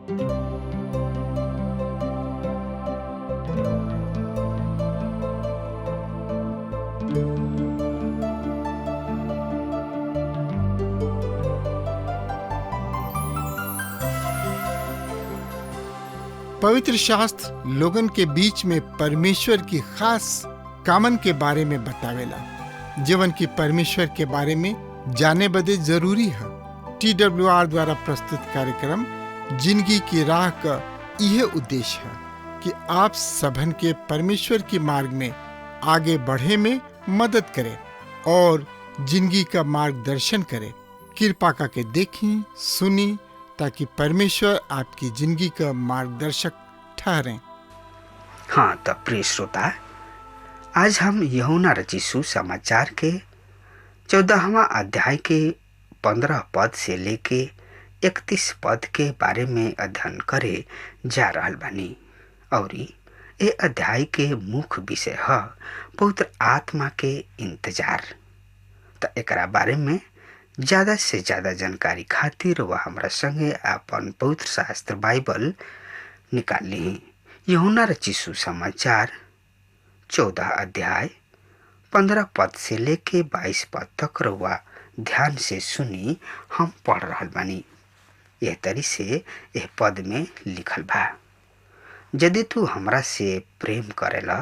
पवित्र शास्त्र लोगन के बीच में परमेश्वर की खास कामन के बारे में बतावेला, जीवन की परमेश्वर के बारे में जाने बदे जरूरी है। TWR द्वारा प्रस्तुत कार्यक्रम जिंदगी की राह का यह उद्देश्य है कि आप सभन के परमेश्वर के मार्ग में आगे बढ़े में मदद करे और जिंदगी का मार्गदर्शन करे। कृपा करके देखी, सुनी, ताकि परमेश्वर आपकी जिंदगी का मार्गदर्शक ठहरें। हाँ तो प्रिय श्रोता, आज हम यूहन्ना रचित सुसमाचार के 14वां अध्याय के 15 पद से लेके 31 पद के बारे में अध्ययन करे जा रहल बानी। और ए अध्याय के मुख्य विषय है पवित्र आत्मा के इंतजार। तो एकरा बारे में ज़्यादा से ज़्यादा जानकारी खातिर वह हमारा संगे अपन पवित्र शास्त्र बाइबल निकाल ली। यूहन्ना रचित सुसमाचार 14 अध्याय 15 पद से लेके 22 पद तक रहुआ ध्यान से सुनी, हम पढ़ रहल बानी। यह तरी से यह पद में लिखल बा, यदि तू हमरा से प्रेम करेला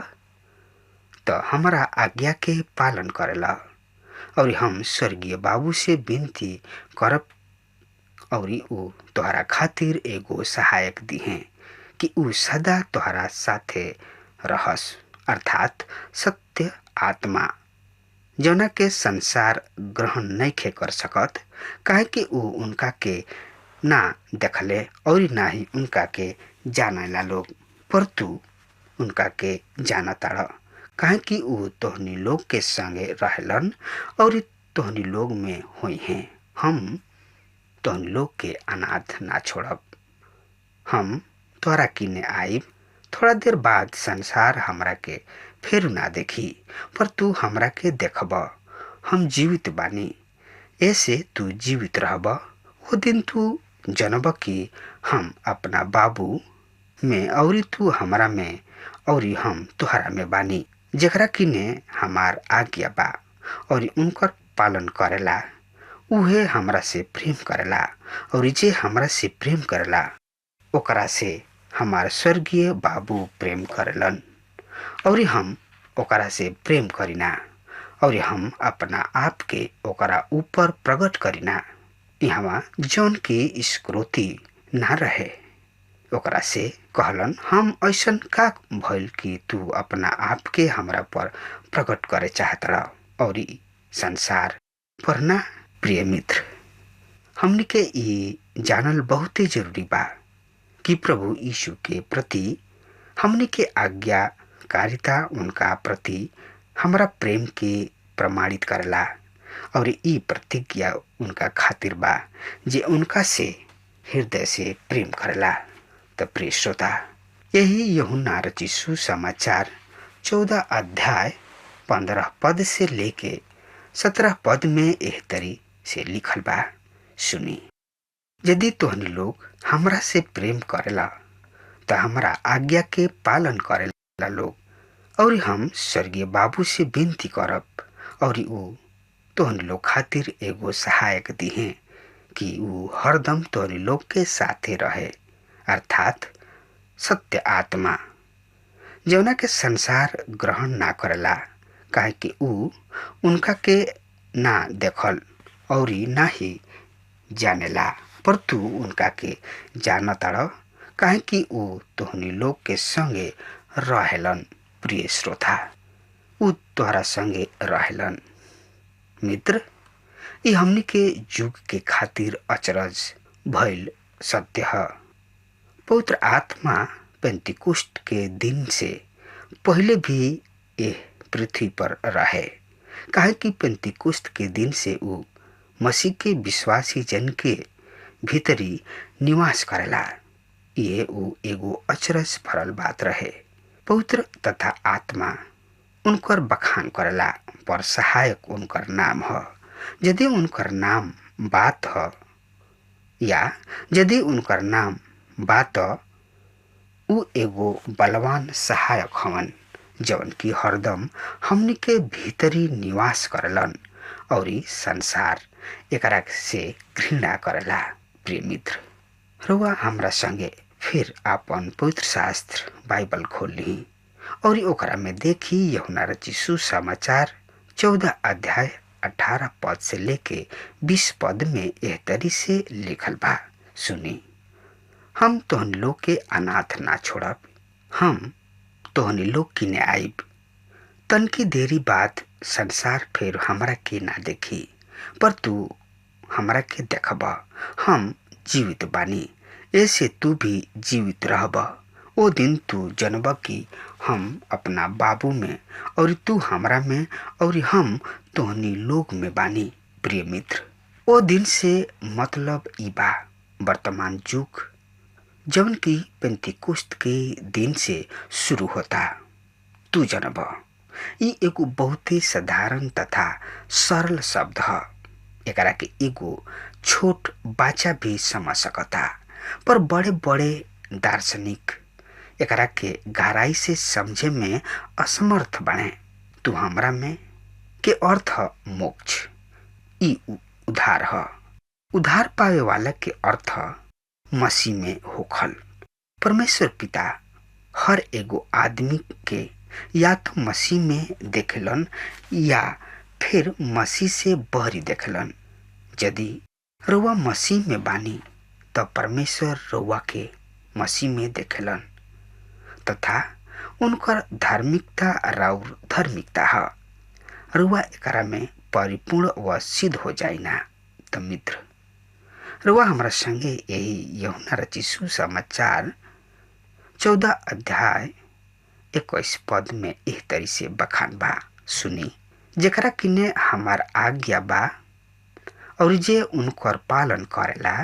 तो हमरा आज्ञा के पालन करेला, और हम स्वर्गीय बाबू से विनती करब और ऊ तोहरा खातिर एगो सहायक दिहे कि ऊ सदा तोहरा साथे रहस, अर्थात सत्य आत्मा, जौना के संसार ग्रहण नइखे कर सकत, काहे कि ऊ उनका के ना देखले और ना ही उनका के जानेला लोग, पर तू उनका के जाना ताड़, काहे कि ऊ तोहनी लोग के संगे रहलन और तोहनी लोग में होई हैं। हम तोहनी लोग के अनाथ ना छोड़ब, हम तोहरा किने आइब। थोड़ा देर बाद संसार हमरा के फिर ना देखी, पर तू हमरा के देखब। हम जीवित बानी, ऐसे तू जीवित रहब। वो दिन तू जनब कि हम अपना बाबू में और तू हमरा में और हम तोहरा में बानी। जेकरा किने हमार आज्ञा बा और उनकर पालन करेला, उहे हमरा से प्रेम करेला, और जे हमरा से प्रेम करेला ओकरा से हमार स्वर्गीय बाबू प्रेम करेलन, और हम ओकरा से प्रेम करीना, और हम अपना आप के ओकरा ऊपर प्रकट करीना। यहाँ जौन की स्क्रोति ना रहे ओकरा से कहलन, हम ऐसन का भइल कि तू अपना आप के हमरा पर प्रकट करे चाहत रह और संसार पर ना। प्रिय मित्र, हमनी के ई जानल बहुते जरूरी बा कि प्रभु यीशु के प्रति हमनी के आज्ञाकारिता उनका प्रति हमरा प्रेम के प्रमाणित करला, और ई प्रतिज्ञा उनका खातिर बा जे उनका से हृदय से प्रेम करला। त प्रिय श्रोता, यही यूहन्ना रचित सुसमाचार 14 अध्याय 15 पद से लेके 17 पद में एह तरी से लिखल बा, सुनी। यदि तोहनी लोग हमरा से प्रेम करेला त हमरा आज्ञा के पालन करेला लोग, और हम स्वर्गीय बाबू से विनती करब और ऊ तोहनी लोग खातिर एगो सहायक दिहे कि ऊ हरदम तोहनी लोग के साथे रहे, अर्थात सत्य आत्मा, जौना के संसार ग्रहण ना करेला, काहे कि ऊ उनका के ना देखल और ना ही जानेला, पर तू उनका के जानताड़, काहे कि ऊ तोहनी लोग के संगे रहेलन। प्रिय श्रोता, ऊ तोहरा संगे रहेलन। मित्र, ये हमनी के युग के खातिर अचरज भइल सत्य है। पवित्र आत्मा पेंतिकुस्त के दिन से पहले भी यह पृथ्वी पर रहे, काहे कि पेंतिकुस्त के दिन से ऊ मसीह के विश्वासी जन के भीतरी निवास करेला। ये ऊ एगो अचरज भरल बात रहे। पवित्र तथा आत्मा उनकर बखान करेला, पर सहायक उनकर नाम ह। यदि उनकर नाम बात ह या यदि उनकर नाम बात उ एगो बलवान सहायक हवन जवन की हरदम हमनी के भीतरी निवास करलन और संसार एकरा से घृणा करेला। प्रिय मित्र, रुआ हमरा संगे फिर आपन पवित्र शास्त्र बाइबल खोल ली और ओकरा में देखी यूहन्ना रचित सुसमाचार 14 अध्याय 18 पद से लेके 20 पद में एह तरी से लिखल बा। सुनी, हम तोहन लोग के अनाथ ना छोड़ब, हम तोहन लोग किने आइब। तनकी देरी बाद संसार फिर हमरा के ना देखी, पर तू हमरा के देखब। हम जीवित बानी, ऐसे तू भी जीवित रहब। ओ दिन तू जनब कि हम अपना बाबू में और तू हमरा में और हम तोहनी लोग में बानी। प्रिय मित्र, ओ दिन से मतलब ई बा वर्तमान युग जवन की पेंतिकुस्त के दिन से शुरू होता। तू जनब ई एगो बहुत ही साधारण तथा सरल शब्द ह। एकरा के एगो छोट बच्चा भी समझ सकता, पर बड़े बड़े दार्शनिक एकरा के गहराई से समझे में असमर्थ बने। तू हमरा में के अर्थ मोक्ष, ई उधार ह। उधार पावे वाला के अर्थ मसीह में होखल। परमेश्वर पिता हर एगो आदमी के या तो मसीह में देखलन या फिर मसीह से बहरी देखलन। यदि रउआ मसीह में बानी त परमेश्वर रउआ के मसीह में देखलन तथा उनकर धार्मिकता राउर धार्मिकता ह। रउआ एकरा में परिपूर्ण व सिद्ध हो जाइना। त मित्र, रउआ हमरा संगे यही यूहन्ना रचित सुसमाचार 14 अध्याय 21 पद में एह तरी से बखान बा। सुनी, जेकरा किने हमार आज्ञा बा और जे उनकर पालन करेला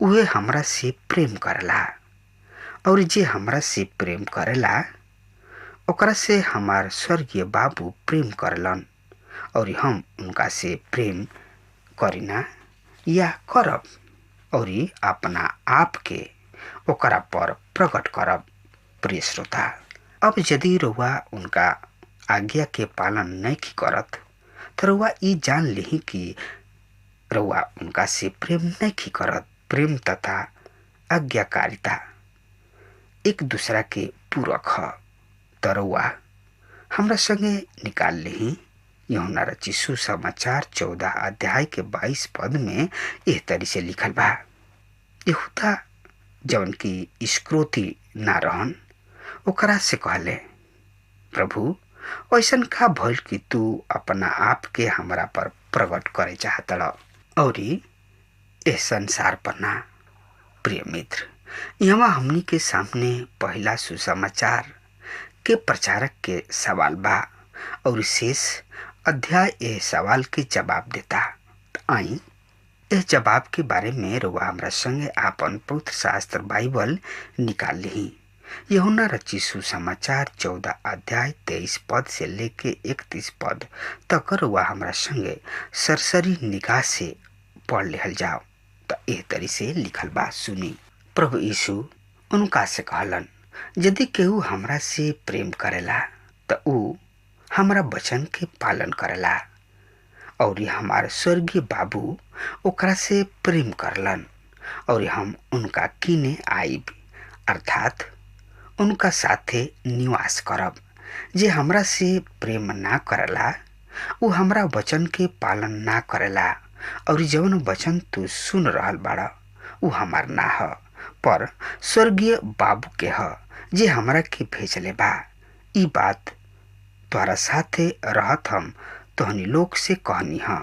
उहे हमरा से प्रेम करेला, और जे हमरा से प्रेम करेला ओकरा से हमार स्वर्गीय बाबू प्रेम करलन, और हम उनका से प्रेम करीना या करब और अपना आप के ओकरा पर प्रकट करब। प्रिय श्रोता, अब यदि रउआ उनका आज्ञा के पालन नहीं करत त रउआ ई जान लिही कि रउआ उनका से प्रेम नहीं करत। प्रेम तथा आज्ञाकारिता एक दूसरा के पूरक ह। त रउआ हमरा संगे निकाल लिही यूहन्ना रचित सुसमाचार 14 अध्याय के 22 पद में एह तरी से लिखल बा। यहूदा जवन की इस्करियोती ना रहन ओकरा से कहले, प्रभु ऐसन का भइल कि तू अपना आप के हमरा पर प्रकट करे चाहतड़ और एह संसार पर ना। प्रिय मित्र, यहाँ हमनी के सामने पहला सुसमाचार के प्रचारक के सवाल बा और शेष अध्याय एह सवाल के जवाब देता। आई एह जवाब के बारे में रउआ हमरा संगे आपन पवित्र शास्त्र बाइबल निकाल लिही। यूहन्ना रचित सुसमाचार 14 अध्याय 23 पद से लेके 31 पद तक रउआ हमरा संगे सरसरी निगाह से पढ़ लिहल जाओ। त एह तरी से लिखल बा। सुनी, प्रभु यीशु उनका से कहलन, यदि केहू हमरा से प्रेम करेला त ऊ हमरा वचन के पालन करेला, और हमार स्वर्गीय बाबू ओकरा से प्रेम करलन और हम उनका किने आइब, अर्थात उनका साथे निवास करब। जे हमरा से प्रेम ना करेला ऊ हमरा वचन के पालन ना करेला, और जवन वचन तू सुन रहल बाड़ा ऊ हमार ना ह, पर स्वर्गीय बाबू के ह जे हमरा के भेजले बा। ई बात तोहरा साथे रहत हम तोहनी लोग से कहनी ह,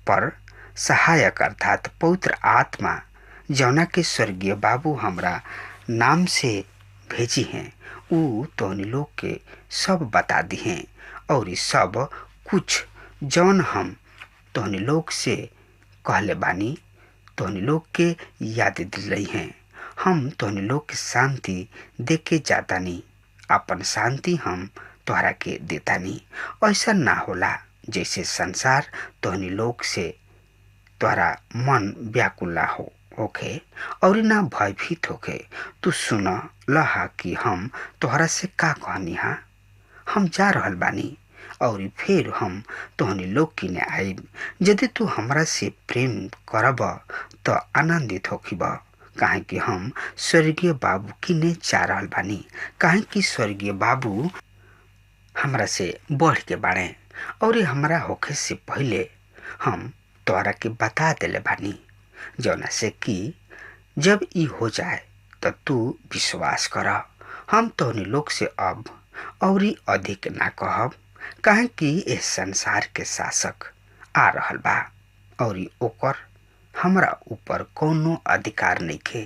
पर सहायक अर्थात पवित्र आत्मा जौना के स्वर्गीय बाबू हमरा नाम से भेजी हैं ऊ तोहनी लोग के सब बता दी हैं, और सब कुछ जौन हम तोहनी लोग से कहले बानी तोहनी लोग के याद दिलई हैं। हम तोहनी लोग के शांति देके जातानी, अपन शांति हम तोहरा के देतानी। ऐसा ना होला जैसे संसार तोहनी लोग से तोहरा मन व्याकुल ना हो। होखे और ना भयभीत होखे। तू सुन लहा कि हम तोहरा से का कहनी हा। हम जा रहल बानी और फिर हम तोहनी लोग किने आइब। यदि तू हमरा से प्रेम करब त आनंदित होखिब, काहे कि हम स्वर्गीय बाबू किने जा रहल बानी। काहे कि स्वर्गीय बाबू हमरा से बढ़ के बाड़े और हमरा होखे से पहले हम तोहरा के बता देले बानी, जौना से कि जब ई हो जाए त तू विश्वास कर। हम तोहनी लोग से अब और अधिक ना कहब, काहे कि इस संसार के शासक आ रहल बा और ओकर हमरा ऊपर कोनो अधिकार नइखे,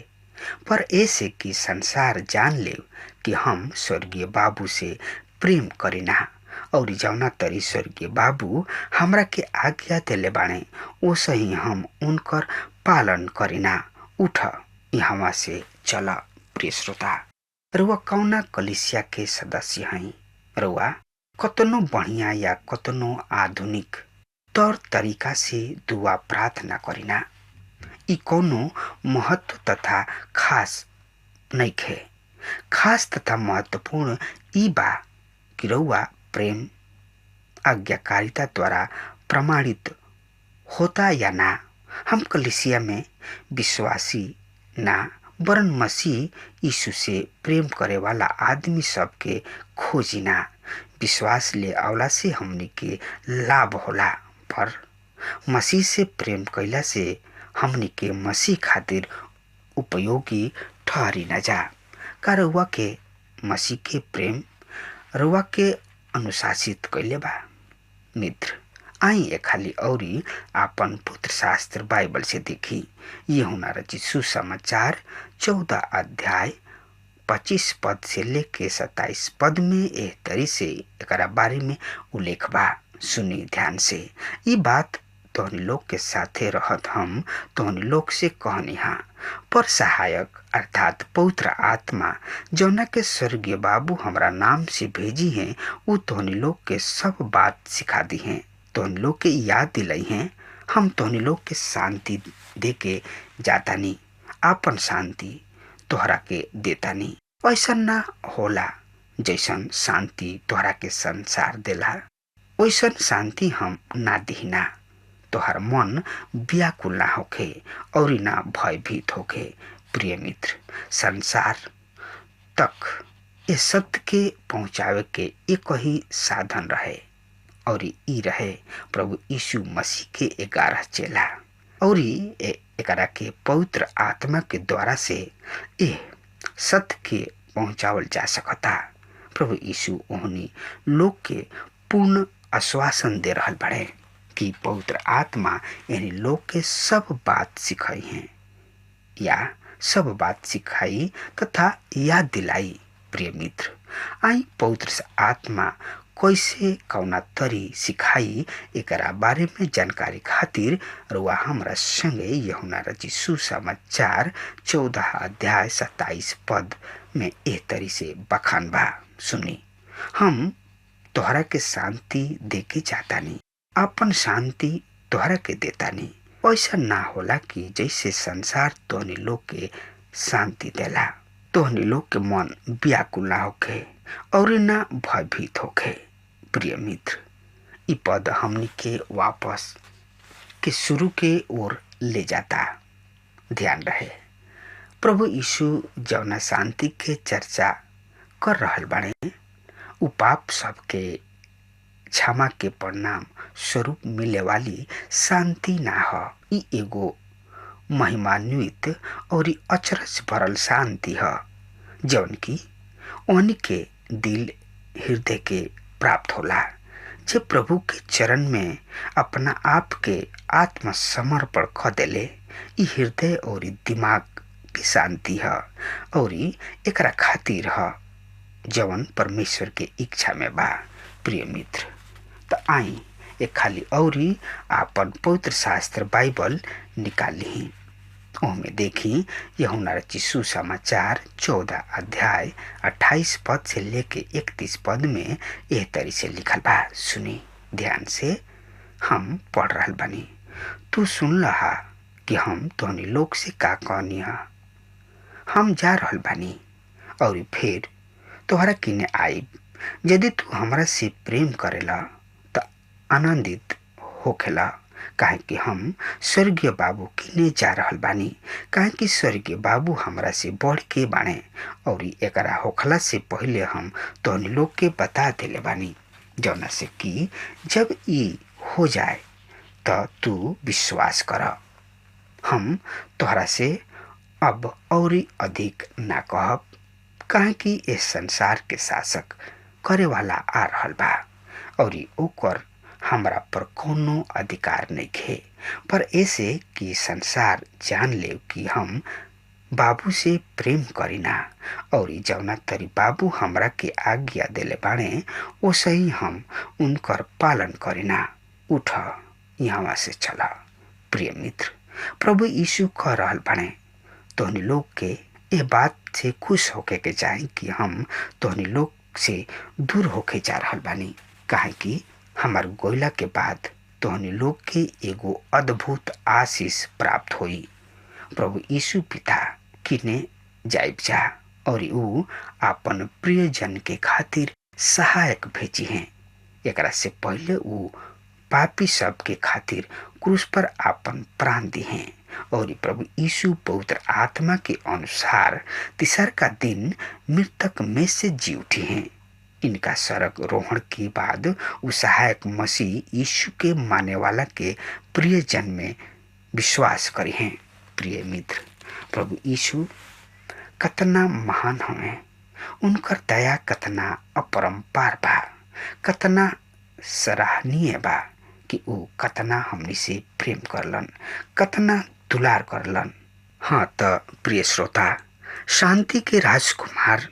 पर ऐसे कि संसार जान ले कि हम स्वर्गीय बाबू से प्रेम करीना और जौना तरी स्वर्गीय बाबू हमरा के आज्ञा देले बाणे ओसही हम उनकर पालन करीना। उठ, यहाँ से चल। प्रिय श्रोता, रुआ कौना कलिसिया के सदस्य हैं? रुआ कतनो बढ़िया या कतनो आधुनिक तौर तरीका से दुआ प्रार्थना करीना, ई कोनो महत्व तथा खास नइखे। खास तथा महत्वपूर्ण ई बा कि रउआ प्रेम आज्ञाकारिता द्वारा प्रमाणित होता या ना। हम कलिसिया में विश्वासी ना वरन मसीह यीशु से प्रेम करे वाला आदमी सबके खोजिना। विश्वास ले आवला से हमनी के लाभ होला, पर मसीह से प्रेम कैला से हमनी के मसीह खातिर उपयोगी ठहरी न जा। का रउआ के मसीह के प्रेम रउआ के अनुशासित कैले बा? मित्र, आई ए खाली औरी आपन पुत्र शास्त्र बाइबल से देखी। यूहन्ना रचित सुसमाचार 14 अध्याय 25 पद से लेके 27 पद में एह तरी से एकरा बारे में उल्लेख बा। सुनी ध्यान से। ई बात तोहनी लोग के साथे रहत हम तोहनी लोग से कहनी हा, पर सहायक अर्थात पवित्र आत्मा जौना के स्वर्गीय बाबू हमरा नाम से भेजी हैं, उ तोहनी लोग के सब बात सिखा दी हैं, तोहनी लोग के याद दिलाई हैं। हम तोहनी लोग के शांति दे के जातानी, आपन शांति तोहरा के देतानी। ऐसा ना होला जैसन शांति तोहरा के संसार देला, वैसन शांति हम ना दिहिना। तोहर मन व्याकुल ना होखे और ना भयभीत होखे। प्रिय मित्र, संसार तक ये सत्य के पहुँचावे के एक ही साधन रहे और ई रहे प्रभु यीशु मसीह के 11 चेला और एकरा के पवित्र आत्मा के द्वारा से ए सत्य के पहुँचावल जा सकता। प्रभु यीशु ओहनी लोग के पूर्ण आश्वासन दे रहल बड़े कि पवित्र आत्मा यानी लोग के सब बात सिखाई हैं या सब बात सिखाई तथा याद दिलाई। प्रिय मित्र, आई पवित्र आत्मा कैसे कौना तरी सिखाई एकरा बारे में जानकारी खातिर रुआ हमरा संगे यूहन्ना रचित सुसमाचार 14 अध्याय 27 पद में एह तरी से बखान बा। सुनी, हम तोहरा के शांति देके जातानी, अपन शांति तोहरा के देतानी। ऐसा ना होला कि जैसे संसार तोहनी लोग के शांति देला, तोहनी लोग के मन व्याकुल ना होखे और ना भयभीत होखे। प्रिय मित्र, ई पद हमनी के वापस के शुरू के ओर ले जाता। ध्यान रहे, प्रभु यीशु जौना शांति के चर्चा कर रहल बाड़े, उ पाप सबके क्षमा के परिणाम स्वरूप मिले वाली शांति ना ह। ई एगो महिमान्वित और अचरज भरल शांति ह जौन की ओहनी के दिल हृदय के प्राप्त होला, जे प्रभु के चरण में अपना आप के आत्मसमर्पण क देले। ई हृदय और दिमाग की शांति ह और एकरा खातिर ह जवन परमेश्वर के इच्छा में बा। प्रिय मित्र, त आई एक खाली औरी आपन पवित्र शास्त्र बाइबल निकाली, ओहमे देखी यूहन्ना रचित सुसमाचार 14 अध्याय 28 पद से लेके 31 पद में एह तरी से लिखल बा। सुनी ध्यान से, हम पढ़ रहल बानी। तू सुन लहा कि हम तोहनी लोग से का कहनी है। हम जा रहल बानी और फिर तोहरा किने आईब। यदि तू हमरा से प्रेम करेला त आनंदित होखेला, काहे कि हम स्वर्गीय बाबू किने जा रहल बानी, काहे कि स्वर्गीय बाबू हमरा से बढ़ के बाणे और एकरा होखला से पहले हम तोहनी लोग के बता देले बानी, जौना से कि जब ई हो जाए त तू विश्वास कर। हम तोहरा से अब और अधिक ना कहब, काहे कि इस संसार के शासक करे वाला आ रहल बा और ओकर हमरा पर कोनो अधिकार नहीं खे, पर ऐसे कि संसार जान ले कि हम बाबू से प्रेम करीना और जौना तरी बाबू हमरा के आज्ञा देले बाणे ओसे ही हम उनकर पालन करीना। उठ, यहाँ से चला। प्रिय मित्र, प्रभु यीशु कह रहल बाणे तोहनी लोग के ए बात से खुश होके के चाही कि हम तोहनी लोग से दूर होके जा रहल बानी, काहे कि हमार गोइला के बाद तोहनी लोग के एगो अद्भुत आशीष प्राप्त होई। प्रभु यीशु पिता किने जाइब जा और ऊ आपन प्रियजन के खातिर सहायक भेजी हैं। एकरा से पहले ऊ पापी सब के खातिर क्रूस पर आपन प्राण दी हैं और प्रभु यीशु पवित्र आत्मा के अनुसार तीसर का दिन मृतक में से जी उठी हैं। इनका स्वर्ग रोहण के बाद उ सहायक मसीह यीशु के माने वाला के प्रियजन में विश्वास करी हैं। प्रिय मित्र, प्रभु यीशु कतना महान हमें, उनकर दया कतना अपरंपार बा, कतना सराहनीय बा कि ऊ कतना हमनी से प्रेम करलन, कतना दुलार करलन। हाँ त प्रिय श्रोता, शांति के राजकुमार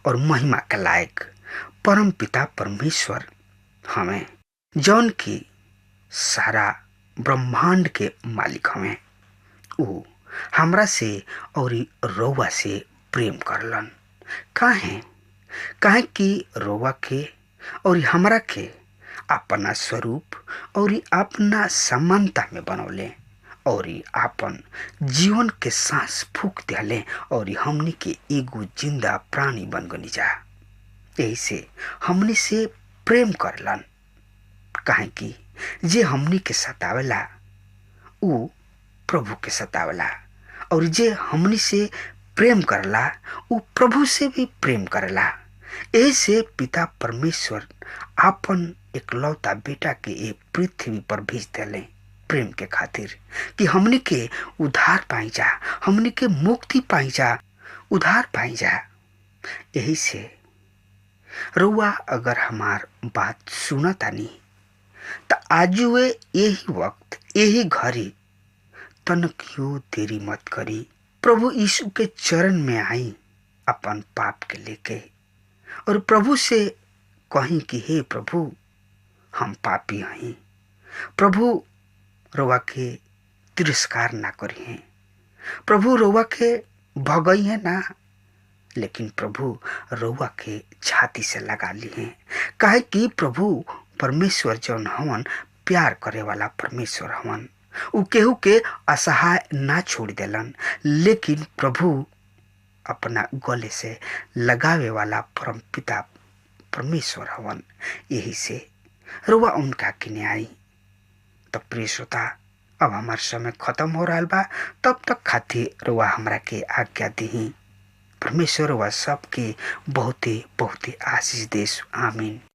और महिमा के लायक परम पिता परमेश्वर हमें, जौन की सारा ब्रह्मांड के मालिक हमें, ऊ हमरा से और रउआ से प्रेम करलन। काहे? काहे कि रउआ के और हमरा के अपना स्वरूप और अपना समानता में बनौले और आपन जीवन के सांस फूक दिले और हमनी के एगो जिंदा प्राणी बन गनी जा। यही से हमनी से प्रेम करलन, काहे कि जे हमनी के सतावेला ऊ प्रभु के सतावेला और जे हमनी से प्रेम करला ऊ प्रभु से भी प्रेम करला। यही से पिता परमेश्वर आपन एकलौता बेटा के ए पृथ्वी पर भेज दिले प्रेम के खातिर कि हमनी के उद्धार पाई जा, हमनी के मुक्ति पाई जा, उद्धार पाई जा। यही से रउआ अगर हमार बात सुनतानी त आजुए यही वक्त यही घड़ी तनकियो देरी मत करी, प्रभु यीशु के चरण में आई अपन पाप के लेके और प्रभु से कहीं कि हे प्रभु, हम पापी हई, प्रभु रउआ के तिरस्कार ना करी हैं, प्रभु रउआ के भगई है ना, लेकिन प्रभु रउआ के छाती से लगा ली हैं। काहे कि प्रभु परमेश्वर जौन हवन प्यार करे वाला परमेश्वर हवन, उ केहू के असहाय ना छोड़ देलन, लेकिन प्रभु अपना गले से लगावे वाला परम पिता परमेश्वर हवन। यही से रुआ उनका किने आई। तब प्रिय श्रोता, अब हमार समय खत्म हो रहा बा, तब तक खातिर रुआ हमरा के आज्ञा दी। परमेश्वर वा सबके बहुते बहुते आशीष देश। आमीन।